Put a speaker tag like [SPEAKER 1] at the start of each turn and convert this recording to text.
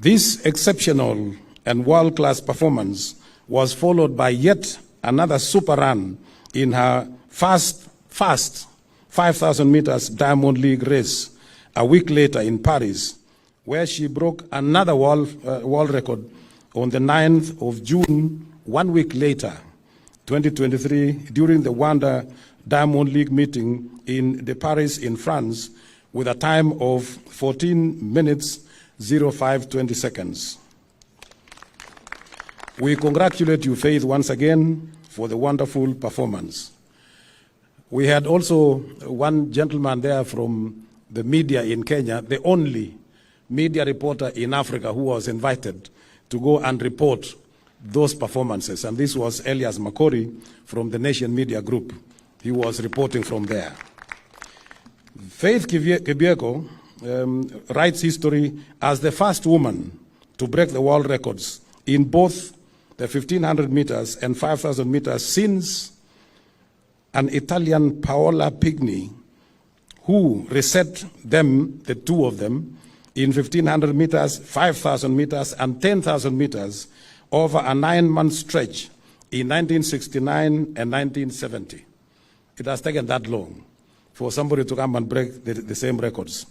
[SPEAKER 1] This exceptional and world-class performance was followed by yet another super run in her fast 5,000 meters Diamond League race a week later in Paris, where she broke another world record on the 9th of June, 1 week later, 2023, during the Wanda Diamond League meeting in Paris in France, with a time of 14 minutes, 0520 seconds. We congratulate you, Faith, once again for the wonderful performance. We had also one gentleman there from the media in Kenya, the only media reporter in Africa who was invited to go and report those performances. And this was Elias Makori from the Nation Media Group. He was reporting from there. Faith Kipyegon writes history as the first woman to break the world records in both the 1,500 meters and 5,000 meters since an Italian Poala Pigni, who reset them, the two of them, in 1,500 meters, 5,000 meters, and 10,000 meters over a 9-month stretch in 1969 and 1970. It has taken that long for somebody to come and break the same records.